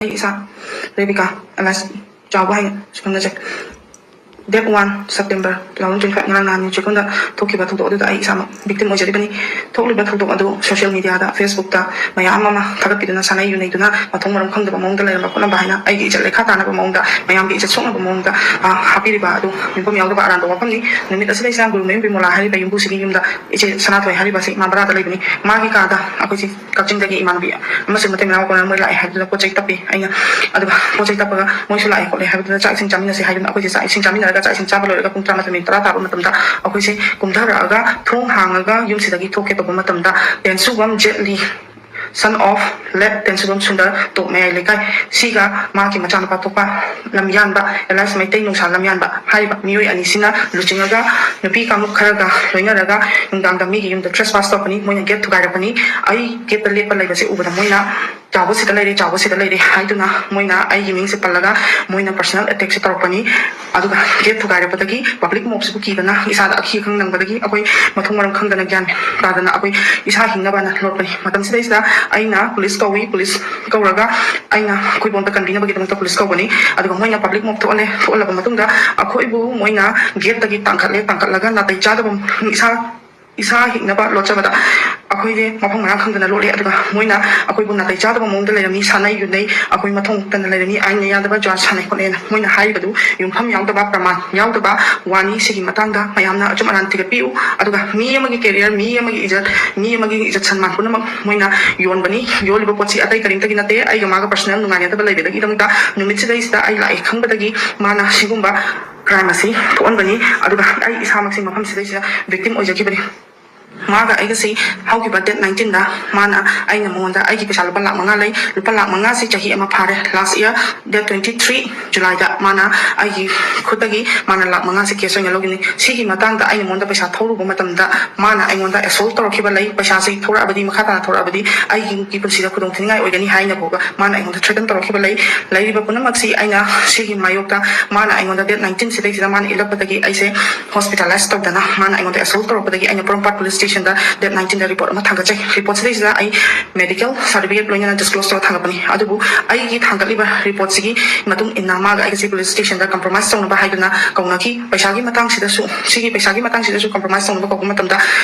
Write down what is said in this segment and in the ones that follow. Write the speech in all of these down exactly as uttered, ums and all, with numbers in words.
ꯑꯩ ꯏꯁꯥ ꯔꯦꯕꯤꯀꯥ ꯑꯦꯂꯥꯏꯁ ꯆꯥꯎꯕ ꯍꯥꯏꯅ ꯁꯨꯝ ꯈꯪꯅꯖꯩ꯫ Date one September two thousand twenty five, ꯉꯔꯥꯡ ꯅꯍꯥꯟ ꯆꯦꯛꯀꯣꯟꯗ ꯊꯣꯛꯈꯤꯕ ꯊꯧꯗꯣꯛ ꯑꯗꯨꯗ ꯑꯩ ꯏꯁꯥꯃꯛ victim ꯑꯣꯏꯖꯔꯤꯕꯅꯤ꯫ ꯊꯣꯛꯂꯤꯕ ꯊꯧꯗꯣꯛ ꯑꯗꯨ social media ꯗ, Facebook ꯇ ꯃꯌꯥꯝ ꯑꯃ ꯊꯥꯒꯠꯄꯤꯗꯨꯅ ꯁꯥꯟꯅꯩ ꯌꯨꯅꯩꯗꯨꯅ ꯃꯊꯣꯡ ꯃꯔꯝ ꯈꯪꯗꯕ ꯃꯑꯣꯡꯗ ꯂꯩꯔꯝꯕ ꯈꯣꯠꯂꯝꯕ ꯍꯥꯏꯅ ꯑꯩꯒꯤ ꯏꯖꯠ ꯂꯩꯈꯥ ꯇꯥꯅꯕ ꯃꯑꯣꯡꯗ, ꯃꯌꯥꯝꯒꯤ ꯏꯖꯠ ꯁꯣꯛꯅꯕ ꯃꯑꯣꯡꯗ, ꯑ, ꯍꯥꯞꯄꯤꯔꯤꯕ ꯑꯗꯨ ꯌꯨꯝꯐꯝ ꯌꯥꯎꯗꯕ ꯑꯔꯥꯟꯕ ꯋꯥꯐꯝꯅꯤ꯫ ꯅꯨꯃꯤꯠ ꯑꯁꯤꯗꯩꯁꯤꯗ ꯒꯨꯔꯨꯃꯌꯨꯝ ꯕꯤꯃꯣꯂꯥ ꯍꯥꯏꯔꯤꯕ ꯌꯨꯝꯕꯨꯁꯤꯒꯤ ꯌꯨꯝꯗ ꯏꯆꯦ ꯁꯅꯥꯊꯣꯏ ꯍꯥꯏꯔꯤꯕꯁꯤ ꯏꯃꯥ ꯚꯔꯥꯗ ꯂꯩꯕꯅꯤ꯫ ꯃꯥꯒꯤ ꯀꯥꯗ ꯑꯩꯈꯣꯏꯁꯤ ꯀꯛꯆꯤꯡꯗꯒꯤ ꯏꯃꯥꯟꯅꯕꯤ ꯑꯃꯁꯨꯡ ꯃꯇꯩ ꯃꯅꯥꯎ ꯀꯣꯟꯅ ꯃꯣꯏ ꯂꯥꯛꯑꯦ ꯍꯥꯏꯕꯗꯨꯗ ꯄꯣꯠ ꯆꯩ ꯇꯞꯄꯤ ꯑꯩꯅ꯫ ꯑꯗꯨꯒ ꯄꯣꯠ ꯆꯩ ꯇꯞꯄꯒ ꯃꯣꯏꯁꯨ ꯂꯥꯛꯑꯦ ꯈꯣꯠꯂꯦ ꯍꯥꯏꯕꯗꯨꯗ ꯆꯥꯛ ꯏꯁꯤꯡ ꯆꯥꯃꯤꯟꯅꯁꯦ ꯍꯥꯏꯗꯨꯅ ꯑꯩꯈꯣꯏꯁꯦ ꯆꯥꯛ ꯏꯁꯤꯡ ꯆꯥꯃꯤꯟꯅꯔꯒ ꯆꯥꯛ ꯏꯁꯤꯡ ꯆꯥꯕ ꯂꯣꯏꯔꯒ ꯄꯨꯡ ꯇꯔꯥꯃꯥꯊꯣꯏ ꯃꯤꯅꯤꯠ ꯇꯔꯥ ꯇꯥꯕ ꯃꯇꯝꯗ ꯑꯩꯈꯣꯏꯁꯦ ꯀꯨꯝꯊꯔꯛꯑꯒ ꯊꯣꯡ ꯍꯥꯡꯉꯒ ꯌꯨꯝꯁꯤꯗꯒꯤ ꯊꯣꯛꯀꯦ ꯇꯧꯕ ꯃꯇꯝꯗ ꯇꯦꯟꯁꯨꯕꯝ Jaitley, son of late ꯇꯦꯟꯁꯨꯕꯝ Sundar, ꯇꯣꯞ ꯃꯌꯥꯏ ꯂꯩꯀꯥꯏ, ꯁꯤꯒ ꯃꯍꯥꯛꯀꯤ ꯃꯆꯥꯅꯨꯄꯥ ꯊꯣꯛꯄ ꯂꯝꯌꯥꯟꯕ alias ꯃꯩꯇꯩ ꯅꯨꯡꯁꯥ ꯂꯝꯌꯥꯟꯕ ꯍꯥꯏꯔꯤꯕ ꯃꯤꯑꯣꯏ ꯑꯅꯤꯁꯤꯅ ꯂꯨꯆꯤꯡꯉꯒ ꯅꯨꯄꯤ ꯀꯥꯡꯂꯨꯞ ꯈꯔꯒ ꯂꯣꯏꯅꯔꯒ ꯅꯨꯡꯗꯥꯡꯗ ꯃꯤꯒꯤ ꯌꯨꯝꯗ trespass ꯇꯧꯔꯛꯄꯅꯤ꯫ ꯃꯣꯏꯅ gate ꯊꯨꯒꯥꯏꯔꯛꯄꯅꯤ꯫ ꯑꯩ gate ꯇ ꯂꯦꯞꯄ ꯂꯩꯕꯁꯦ ꯎꯕꯗ ꯃꯣꯏꯅ "ꯆꯥꯎꯕ ꯁꯤꯗ ꯂꯩꯔꯦ, ꯆꯥꯎꯕ ꯁꯤꯗ ꯂꯩꯔꯦ" ꯍꯥꯏꯗꯨꯅ ꯃꯣꯏꯅ ꯑꯩꯒꯤ ꯃꯤꯡꯁꯦ ꯄꯜꯂꯒ ꯃꯣꯏꯅ personal attack ꯁꯦ ꯇꯧꯔꯛꯄꯅꯤ꯫ ꯑꯗꯨꯒ gate ꯊꯨꯒꯥꯏꯔꯛꯄꯗꯒꯤ public mob ꯁꯤꯕꯨ ꯀꯤꯗꯅ ꯏꯁꯥꯗ ꯑꯀꯤ ꯑꯈꯪ ꯅꯪꯕꯗꯒꯤ ꯑꯩꯈꯣꯏ ꯃꯊꯣꯡ ꯃꯔꯝ ꯈꯪꯗꯅ ꯒ꯭ꯌꯥꯟ ꯇꯥꯗꯅ ꯑꯩꯈꯣꯏ ꯏꯁꯥ ꯍꯤꯡꯅꯕꯅ ꯂꯣꯠꯄꯅꯤ꯫ ꯃꯇꯝꯁꯤꯗꯩꯁꯤꯗ ꯑꯩꯅ police ꯀꯧꯏ, police ꯀꯧꯔꯒ ꯑꯩꯅ ꯑꯩꯈꯣꯏꯕꯣꯝꯗ ꯀꯟꯕꯤꯅꯕꯒꯤꯗꯃꯛꯇ police ꯀꯧꯕꯅꯤ꯫ ꯑꯗꯨꯒ ꯃꯣꯏꯅ public mob ꯊꯣꯛꯍꯜꯂꯦ꯫ ꯊꯣꯛꯍꯜꯂꯕ ꯃꯇꯨꯡꯗ ꯑꯩꯈꯣꯏꯕꯨ ꯃꯣꯏꯅ gate ꯇꯒꯤ ꯇꯥꯡꯈꯠꯂꯦ꯫ ꯇꯥꯡꯈꯠꯂꯒ ꯅꯥꯇꯩ ꯆꯥꯗꯕ ꯏꯁꯥ ꯏꯁꯥ ꯍꯤꯡꯅꯕ ꯂꯣꯠꯆꯕꯗ ꯑꯩꯈꯣꯏꯁꯦ ꯃꯐꯝ ꯃꯔꯥꯡ ꯈꯪꯗꯅ ꯂꯣꯠꯂꯦ꯫ ꯑꯗꯨꯒ ꯃꯣꯏꯅ ꯑꯩꯈꯣꯏꯕꯨ ꯅꯥꯇꯩ ꯆꯥꯗꯕ ꯃꯑꯣꯡꯗ ꯂꯩꯔꯝꯃꯤ, ꯁꯥꯟꯅꯩ ꯌꯨꯅꯩ, ꯑꯩꯈꯣꯏ ꯃꯊꯣꯡ ꯃꯔꯝ ꯈꯪꯗꯅ ꯂꯩꯔꯝꯃꯤ, ꯑꯥꯏꯟꯅ ꯌꯥꯗꯕ ꯖꯨꯋꯥ ꯁꯥꯟꯅꯩ ꯈꯣꯠꯅꯩꯅ ꯃꯣꯏꯅ ꯍꯥꯏꯔꯤꯕꯗꯨ ꯌꯨꯝꯐꯝ ꯌꯥꯎꯗꯕ, ꯄ꯭ꯔꯃꯥꯟ ꯌꯥꯎꯗꯕ ꯋꯥꯅꯤ꯫ ꯁꯤꯒꯤ ꯃꯇꯥꯡꯗ ꯃꯌꯥꯝꯅ ꯑꯆꯨꯝ ꯑꯔꯥꯟ ꯊꯤꯒꯠꯄꯤꯌꯨ꯫ ꯑꯗꯨꯒ ꯃꯤ ꯑꯃꯒꯤ career, ꯃꯤ ꯑꯃꯒꯤ ꯏꯖꯠ, ꯃꯤ ꯑꯃꯒꯤ ꯏꯖꯠ ꯁꯟꯃꯥꯟ ꯄꯨꯝꯅꯃꯛ ꯃꯣꯏꯅ ꯌꯣꯟꯕꯅꯤ꯫ ꯌꯣꯜꯂꯤꯕ ꯄꯣꯠꯁꯤ ꯑꯇꯩ ꯀꯔꯤꯝꯇꯒꯤ ꯅꯠꯇꯦ, ꯑꯩꯒ ꯃꯥꯒ personal ꯅꯨꯡꯉꯥꯏꯅꯗꯕ ꯂꯩꯕꯗꯒꯤꯗꯃꯛꯇ ꯅꯨꯃꯤꯠꯁꯤꯗꯩꯁꯤꯗ ꯑꯩ ꯂꯥꯛꯑꯦ ꯈꯪꯕꯗꯒꯤ ꯃꯥꯅ ꯁꯤꯒꯨꯝꯕ crime ꯑꯁꯤ ꯊꯣꯛꯍꯟꯕꯅꯤ꯫ ꯑꯗꯨꯒ ꯑꯩ ꯏꯁꯥꯃꯛꯁꯤ ꯃꯐꯝꯁꯤꯗꯩꯁꯤꯗ victim ꯑꯣꯏꯖꯈꯤꯕꯅꯤ꯫ ꯃꯥꯒ ꯑꯩꯒꯁꯤ ꯍꯧꯈꯤꯕ date nineteen ꯗ ꯃꯥꯅ, ꯑꯩꯅ ꯃꯉꯣꯟꯗ ꯑꯩꯒꯤ ꯄꯩꯁꯥ ꯂꯨꯄꯥ ꯂꯥꯈ ꯃꯉꯥ ꯂꯩ, ꯂꯨꯄꯥ ꯂꯥꯈ ꯃꯉꯥꯁꯤ ꯆꯍꯤ ꯑꯃ ꯐꯥꯔꯦ, last year date twenty three July ꯗ ꯃꯥꯅ ꯑꯩꯒꯤ ꯈꯨꯠꯇꯒꯤ ꯃꯥꯅ ꯂꯥꯈ ꯃꯉꯥꯁꯤ cash ꯑꯣꯏꯅ ꯂꯧꯈꯤꯕꯅꯤ꯫ ꯁꯤꯒꯤ ꯃꯇꯥꯡꯗ ꯑꯩꯅ ꯃꯉꯣꯟꯗ ꯄꯩꯁꯥ ꯊꯧꯔꯨꯕ ꯃꯇꯝꯗ ꯃꯥꯅ ꯑꯩꯉꯣꯟꯗ assault ꯇꯧꯔꯛꯈꯤꯕ ꯂꯩ, ꯄꯩꯁꯥꯁꯤ ꯊꯧꯔꯛꯑꯕꯗꯤ, ꯃꯈꯥ ꯇꯥꯅ ꯊꯧꯔꯛꯑꯕꯗꯤ ꯑꯩꯒꯤ ꯄꯨꯟꯁꯤꯗ ꯈꯨꯗꯣꯡ ꯊꯤꯅꯤꯡꯉꯥꯏ ꯑꯣꯏꯒꯅꯤ ꯍꯥꯏꯅ ꯐꯥꯎꯕ ꯃꯥꯅ ꯑꯩꯉꯣꯟꯗ threaten ꯇꯧꯔꯛꯈꯤꯕ ꯂꯩ꯫ ꯂꯩꯔꯤꯕ ꯄꯨꯝꯅꯃꯛꯁꯤ ꯑꯩꯅ ꯁꯤꯒꯤ ꯃꯥꯌꯣꯛꯇ ꯃꯥꯅ ꯑꯩꯉꯣꯟꯗ date nineteen ꯁꯤꯗꯩꯁꯤꯗ ꯃꯥꯅ ꯏꯜꯂꯛꯄꯗꯒꯤ ꯑꯩꯁꯦ hospitalize ꯇꯧꯗꯅ ꯃꯥꯅ ꯑꯩꯉꯣꯟꯗ assault ꯇꯧꯔꯛꯄꯗꯒꯤ ꯑꯩꯅ ꯄꯣꯔꯣꯝꯄꯥꯠ police station ꯗ ꯗꯦꯠ ꯅꯥꯏꯟꯇꯤꯟꯗ ꯔꯤꯄꯣꯔꯠ ꯑꯃ ꯊꯥꯡꯒꯠꯆꯩ꯫ ꯔꯤꯄꯣꯔꯠꯁꯤꯗꯩꯁꯤꯗ ꯑꯩ ꯃꯦꯗꯤꯀꯦꯜ ꯁꯥꯔꯇꯤꯐꯤꯀꯦꯠ ꯂꯣꯏꯅꯅ ꯗꯤꯁꯀ꯭ꯂꯣꯖ ꯇꯧꯔ ꯊꯥꯡꯒꯠꯄꯅꯤ꯫ ꯑꯗꯨꯕꯨ ꯑꯩꯒꯤ ꯊꯥꯡꯒꯠꯂꯤꯕ ꯔꯤꯄꯣꯔꯠꯁꯤꯒꯤ ꯃꯇꯨꯡ ꯏꯟꯅ ꯃꯥꯒ ꯑꯩꯒꯁꯦ ꯄꯨꯂꯤꯁ ꯁ꯭ꯇꯦꯁꯟꯗ ꯀꯝꯄ꯭ꯔꯣꯃꯥꯏꯁ ꯇꯧꯅꯕ ꯍꯥꯏꯗꯨꯅ ꯀꯧꯅꯈꯤ꯫ ꯄꯩꯁꯥꯒꯤ ꯃꯇꯥꯡꯁꯤꯗꯁꯨ, ꯁꯤꯒꯤ ꯄꯩꯁꯥꯒꯤ ꯃꯇꯥꯡꯁꯤꯗꯁꯨ ꯀꯝꯄ꯭ꯔꯣꯃꯥꯏꯁ ꯇꯧꯅꯕ ꯀꯧꯕ ꯃꯇꯝꯗ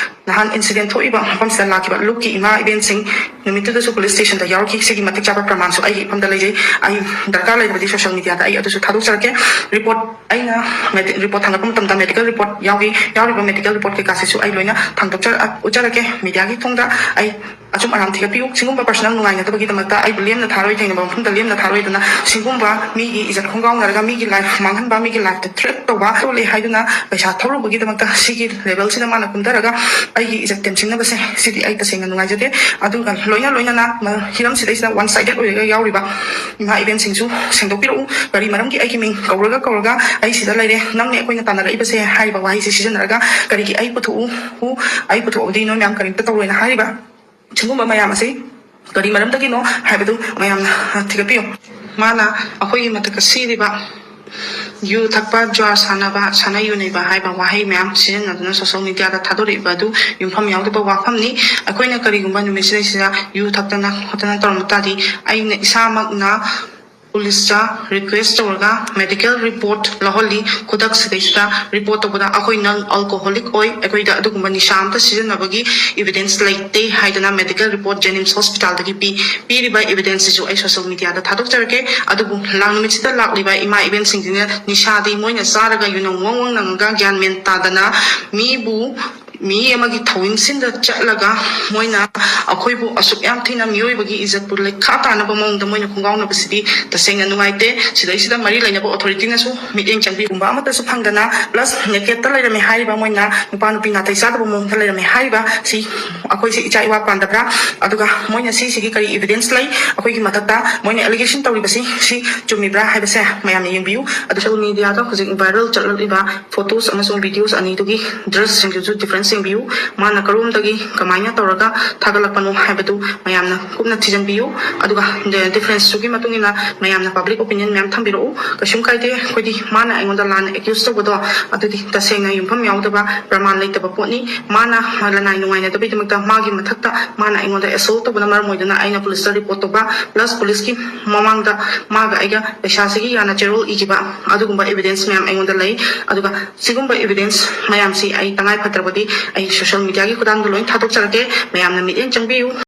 ꯅꯍꯥꯟ ꯏꯟꯁꯤꯗꯦꯟ ꯊꯣꯛꯏꯕ ꯃꯐꯝꯁꯤꯗ ꯂꯥꯛꯈꯤꯕ ꯂꯨꯞꯀꯤ ꯏꯃꯥ ꯏꯕꯦꯟꯁꯤꯡ ꯅꯨꯃꯤꯠꯇꯨꯗꯁꯨ ꯄꯨꯂꯤꯁ ꯁ꯭ꯇꯦꯁꯟꯗ ꯌꯥꯎꯔꯛꯈꯤ꯫ ꯁꯤꯒꯤ ꯃꯇꯤꯛ ꯆꯥꯕ ꯄ꯭ꯔꯃꯥꯟꯁꯨ ꯑꯩꯒꯤ ꯏꯐꯝꯗ ꯂꯩꯖꯩ꯫ ꯑꯩ ꯗꯔꯀꯥꯔ ꯂꯩꯔꯕꯗꯤ ꯁꯣꯁꯤꯌꯦꯜ ꯃꯤꯗꯤꯌꯥꯗ ꯑꯩ ꯑꯗꯨꯁꯨ ꯊꯥꯗꯣꯛꯆꯔꯛꯀꯦ꯫ ꯔꯤꯄꯣꯔꯠ ꯑꯩꯅ ꯃꯦꯗꯤ-, ꯔꯤꯄꯣꯔꯠ ꯊꯥꯡꯒꯠꯄ ꯃꯇꯝꯗ ꯃꯦꯗꯤꯀꯦꯜ ꯔꯤꯄꯣꯔꯠ ꯌꯥꯎꯏ꯫ ꯌꯥꯎꯔꯤꯕ ꯃꯦꯗꯤꯀꯦꯜ ꯔꯤꯄꯣꯔꯠ ꯀꯩꯀꯥꯁꯤꯁꯨ ꯑꯩ ꯂꯣꯏꯅ ꯊꯥꯡꯗꯣꯛꯆꯔ-, ꯎꯠꯆꯔꯛꯀꯦ꯫ ꯃꯤꯗꯤꯌꯥꯒꯤ ꯊꯣꯡꯗ ꯑꯩ ꯑꯆꯨꯝ ꯑꯔꯥꯟ ꯊꯤꯒꯠꯄꯤꯌꯨ꯫ ꯁꯤꯒꯨꯝꯕ ꯄꯔꯁꯣꯅꯦꯜ ꯅꯨꯡꯉꯥꯏꯅꯗꯕꯒꯤꯗꯃꯛꯇ ꯑꯩꯕꯨ ꯂꯦꯝꯅ ꯊꯥꯔꯣꯏ, ꯊꯦꯡꯅꯕ ꯃꯐꯝꯗ ꯂꯦꯝꯅ ꯊꯥꯔꯣꯏꯗꯅ ꯁꯤꯒꯨꯝꯕ ꯃꯤꯒꯤ ꯏꯖꯠ ꯈꯣꯡꯒꯥꯎꯅꯔꯒ ꯃꯤꯒꯤ ꯂꯥꯏꯐ ꯃꯥꯡꯍꯟꯕ, ꯃꯤꯒꯤ ꯂꯥꯏꯐꯇ ꯊ꯭ꯔꯦꯠ ꯇꯧꯕ ꯇꯣꯜꯂꯦ ꯍꯥꯏꯗꯨꯅ ꯄꯩꯁꯥ ꯊꯧꯔꯨꯕꯒꯤꯗꯃꯛꯇ ꯁꯤꯒꯤ ꯂꯦꯕꯦꯜꯁꯤꯗ ꯃꯥꯅ ꯀꯨꯝꯊꯔꯒ ꯑꯩꯒꯤ ꯏꯖꯠ ꯇꯦꯝꯁꯤꯡꯅꯕꯁꯦ ꯁꯤꯗꯤ ꯑꯩ ꯇꯁꯦꯡꯅ ꯅꯨꯡꯉꯥꯏꯖꯗꯦ꯫ ꯑꯗꯨꯒ ꯂꯣꯏꯅ ꯂꯣꯏꯅꯅ ꯃ-, ꯍꯤꯔꯝꯁꯤꯗꯩꯁꯤꯗ ꯋꯥꯟ ꯁꯥꯏꯗꯦꯠ ꯑꯣꯏꯔꯒ ꯌꯥꯎꯔꯤꯕ ꯏꯃꯥ ꯏꯕꯦꯟꯁꯤꯡꯁꯨ ꯁꯦꯡꯗꯣꯛꯄꯤꯔꯛꯎ꯫ ꯀꯔꯤ ꯃꯔꯝꯒꯤ ꯑꯩꯒꯤ ꯃꯤꯡ ꯀꯧꯔꯒ ꯀꯧꯔꯒ ꯑꯩ ꯁꯤꯗ ꯂꯩꯔꯦ, ꯅꯪꯅꯦ ꯑꯩꯈꯣꯏꯅ ꯇꯥꯟꯅꯔꯛꯏꯕꯁꯦ ꯍꯥꯏꯔꯤꯕ ꯋꯥꯍꯩꯁꯦ ꯁꯤꯖꯤꯟꯅꯔꯒ ꯀꯔꯤꯒꯤ ꯑꯩ ꯄꯨꯊꯣꯛꯎ, ꯑꯩ ꯄꯨꯊꯣꯛꯑꯗꯤ ꯅꯣꯏ ꯃꯌꯥꯝ ꯀꯔꯤꯝꯇ ꯇꯧꯔꯣꯏꯅ ꯍꯥꯏꯔꯤꯕ ꯁꯤꯒꯨꯝꯕ ꯃꯌꯥꯝ ꯑꯁꯤ ꯀꯔꯤ ꯃꯔꯝꯗꯒꯤꯅꯣ ꯍꯥꯏꯕꯗꯨ ꯃꯌꯥꯝꯅ ꯊꯤꯒꯠꯄꯤꯌꯨ꯫ ꯃꯥꯅ ꯑꯩꯈꯣꯏꯒꯤ ꯃꯊꯛꯇ ꯁꯤꯔꯤꯕ ꯌꯨ ꯊꯛꯄ, ꯖꯨꯋꯥꯔ ꯁꯥꯟꯅꯕ, ꯁꯥꯟꯅ ꯌꯨ ꯅꯩꯕ ꯍꯥꯏꯕ ꯋꯥꯍꯩ ꯃꯌꯥꯝ ꯁꯤꯖꯤꯟꯅꯗꯨꯅ ꯁꯣꯁꯤꯌꯦꯜ ꯃꯤꯗꯤꯌꯥꯗ ꯊꯥꯗꯣꯔꯛꯏꯕ ꯑꯗꯨ ꯌꯨꯝꯐꯝ ꯌꯥꯎꯗꯕ ꯋꯥꯐꯝꯅꯤ꯫ ꯑꯩꯈꯣꯏꯅ ꯀꯔꯤꯒꯨꯝꯕ ꯅꯨꯃꯤꯠꯁꯤꯗꯩꯁꯤꯗ ꯌꯨ ꯊꯛꯇꯅ ꯈꯣꯠꯇꯅ ꯇꯧꯔꯝꯕ ꯇꯥꯔꯗꯤ ꯑꯩꯅ ꯏꯁꯥꯃꯛꯅ ꯄꯨꯂꯤꯁꯇ ꯔꯤꯀ꯭ꯋꯦꯁ ꯇꯧꯔꯒ ꯃꯦꯗꯤꯀꯦꯜ ꯔꯤꯄꯣꯔꯠ ꯂꯧꯍꯜꯂꯤ꯫ ꯈꯨꯗꯛꯁꯤꯗꯩꯁꯤꯗ ꯔꯤꯄꯣꯔꯠ ꯇꯧꯕꯗ ꯑꯩꯈꯣꯏ ꯅꯟ ꯑꯜꯀꯣꯍꯣꯂꯤꯛ ꯑꯣꯏ, ꯑꯩꯈꯣꯏꯗ ꯑꯗꯨꯒꯨꯝꯕ ꯅꯤꯁꯥ ꯑꯝꯇ ꯁꯤꯖꯤꯟꯅꯕꯒꯤ ꯏꯕꯤꯗꯦꯟꯁ ꯂꯩꯇꯦ ꯍꯥꯏꯗꯅ ꯃꯦꯗꯤꯀꯦꯜ ꯔꯤꯄꯣꯔꯠ ꯖꯦꯅꯤꯝꯁ ꯍꯣꯁꯄꯤꯇꯥꯜꯗꯒꯤ ꯄꯤ꯫ ꯄꯤꯔꯤꯕ ꯏꯕꯤꯗꯦꯟꯁꯁꯤꯁꯨ ꯑꯩ ꯁꯣꯁꯤꯌꯦꯜ ꯃꯤꯗꯤꯌꯥꯗ ꯊꯥꯗꯣꯛꯆꯔꯛꯀꯦ꯫ ꯑꯗꯨꯕꯨ ꯂꯥꯡ ꯅꯨꯃꯤꯠꯁꯤꯗ ꯂꯥꯛꯂꯤꯕ ꯏꯃꯥ ꯏꯕꯦꯟꯁꯤꯡꯁꯤꯅ ꯅꯤꯁꯥꯗꯤ ꯃꯣꯏꯅ ꯆꯥꯔꯒ ꯌꯨꯅꯝ ꯋꯪ ꯋꯪ ꯂꯪꯉꯒ ꯒ꯭ꯌꯥꯟ ꯃꯦꯟ ꯇꯥꯗꯅ ꯃꯤꯕꯨ ꯃꯤ ꯑꯃꯒꯤ ꯊꯧꯋꯤꯡꯁꯤꯟꯗ ꯆꯠꯂꯒ ꯃꯣꯏꯅ ꯑꯩꯈꯣꯏꯕꯨ ꯑꯁꯨꯛ ꯌꯥꯝ ꯊꯤꯅ ꯃꯤꯑꯣꯏꯕꯒꯤ ꯏꯖꯠꯄꯨ ꯂꯩꯈꯥ ꯇꯥꯅꯕ ꯃꯑꯣꯡꯗ ꯃꯣꯏꯅ ꯈꯣꯡꯒꯥꯎꯅꯕꯁꯤꯗꯤ ꯇꯁꯦꯡꯅ ꯅꯨꯡꯉꯥꯏꯇꯦ꯫ ꯁꯤꯗꯩꯁꯤꯗ ꯃꯔꯤ ꯂꯩꯅꯕ ꯑꯣꯊꯣꯔꯤꯇꯤꯅꯁꯨ ꯃꯤꯠꯌꯦꯡ ꯆꯪꯕꯤꯒꯨꯝꯕ ꯑꯃꯠꯇꯁꯨ ꯐꯪꯗꯅ ꯄ꯭ꯂꯁ ꯅꯦꯀꯦꯠꯇ ꯂꯩꯔꯝꯃꯦ ꯍꯥꯏꯔꯤꯕ ꯃꯣꯏꯅ ꯅꯨꯄꯥ ꯅꯨꯄꯤ ꯅꯥꯇꯩ ꯆꯥꯗꯕ ꯃꯑꯣꯡꯗ ꯂꯩꯔꯝꯃꯦ ꯍꯥꯏꯔꯤꯕ ꯁꯤ ꯑꯩꯈꯣꯏꯁꯦ ꯏꯆꯥ ꯏꯋꯥ ꯄꯥꯟꯗꯕ꯭ꯔꯥ? ꯑꯗꯨꯒ ꯃꯣꯏꯅ ꯁꯤꯁꯤꯒꯤ ꯀꯔꯤ ꯏꯕꯤꯗꯦꯟꯁ ꯂꯩ? ꯑꯩꯈꯣꯏꯒꯤ ꯃꯊꯛꯇ ꯃꯣꯏꯅ ꯑꯦꯂꯤꯒꯦꯁꯟ ꯇꯧꯔꯤꯕꯁꯤ ꯁꯤ ꯆꯨꯝꯃꯤꯕ꯭ꯔꯥ ꯍꯥꯏꯕꯁꯦ ꯃꯌꯥꯝꯅ ꯌꯦꯡꯕꯤꯌꯨ꯫ ꯑꯗꯨ ꯁꯣꯁꯤꯌꯦꯜ ꯃꯤꯗꯤꯌꯥꯗ ꯍꯧꯖꯤꯛ ꯚꯥꯏꯔꯦꯜ ꯆꯠꯂꯛꯂꯤꯕ ꯐꯣꯇꯣꯁ ꯑꯃꯁꯨꯡ ꯚꯤꯗꯤꯑꯣꯁ ꯑꯅꯤꯗꯨꯒꯤ ꯗ꯭ꯔꯦꯁꯁꯤꯡꯗꯨꯁꯨ ꯗꯤꯐ꯭ꯔꯦꯟꯁ ꯌꯦꯡꯕꯤꯌꯨ꯫ ꯃꯥꯅ ꯀꯔꯣꯝꯗꯒꯤ ꯀꯃꯥꯏꯅ ꯇꯧꯔꯒ ꯊꯥꯒꯠꯂꯛꯄꯅꯣ ꯍꯥꯏꯕꯗꯨ ꯃꯌꯥꯝꯅ ꯀꯨꯞꯅ ꯊꯤꯖꯤꯟꯕꯤꯌꯨ꯫ ꯑꯗꯨꯒ difference ꯇꯨꯒꯤ ꯃꯇꯨꯡ ꯏꯟꯅ ꯃꯌꯥꯝꯅ public opinion ꯃꯌꯥꯝ ꯊꯝꯕꯤꯔꯛꯎ꯫ ꯀꯩꯁꯨꯝ ꯀꯥꯏꯗꯦ꯫ ꯑꯩꯈꯣꯏꯗꯤ ꯃꯥꯅ ꯑꯩꯉꯣꯟꯗ ꯂꯥꯟꯅ accuse ꯇꯧꯕꯗꯣ ꯑꯗꯨꯗꯤ ꯇꯁꯦꯡꯅ ꯌꯨꯝꯐꯝ ꯌꯥꯎꯗꯕ, ꯄ꯭ꯔꯃꯥꯟ ꯂꯩꯇꯕ ꯄꯣꯠꯅꯤ꯫ ꯃꯥꯅ ꯂꯅꯥꯏ ꯅꯨꯡꯉꯥꯏꯅꯗꯕꯒꯤꯗꯃꯛꯇ ꯃꯥꯒꯤ ꯃꯊꯛꯇ ꯃꯥꯅ ꯑꯩꯉꯣꯟꯗ assault ꯇꯧꯕꯅ ꯃꯔꯝ ꯑꯣꯏꯗꯨꯅ ꯑꯩꯅ police ꯇ report ꯇꯧꯕ, plus police ꯀꯤ ꯃꯃꯥꯡꯗ ꯃꯥꯒ ꯑꯩꯒ ꯄꯩꯁꯥꯁꯤꯒꯤ ꯌꯥꯅ ꯆꯦꯔꯣꯜ ꯏꯈꯤꯕ, ꯑꯗꯨꯒꯨꯝꯕ evidence ꯃꯌꯥꯝ ꯑꯩꯉꯣꯟꯗ ꯂꯩ꯫ ꯑꯗꯨꯒ ꯁꯤꯒꯨꯝꯕ evidence ꯃꯌꯥꯝꯁꯤ ꯑꯩ ꯇꯉꯥꯏ ꯐꯗ꯭ꯔꯕꯗꯤ ꯑꯩ social media ꯒꯤ ꯈꯨꯠꯊꯥꯡꯗ ꯂꯣꯏ ꯊꯥꯗꯣꯛꯆꯔꯛꯀꯦ꯫ ꯃꯌꯥꯝꯅ ꯃꯤꯠꯌꯦꯡ ꯆꯪꯕꯤꯌꯨ꯫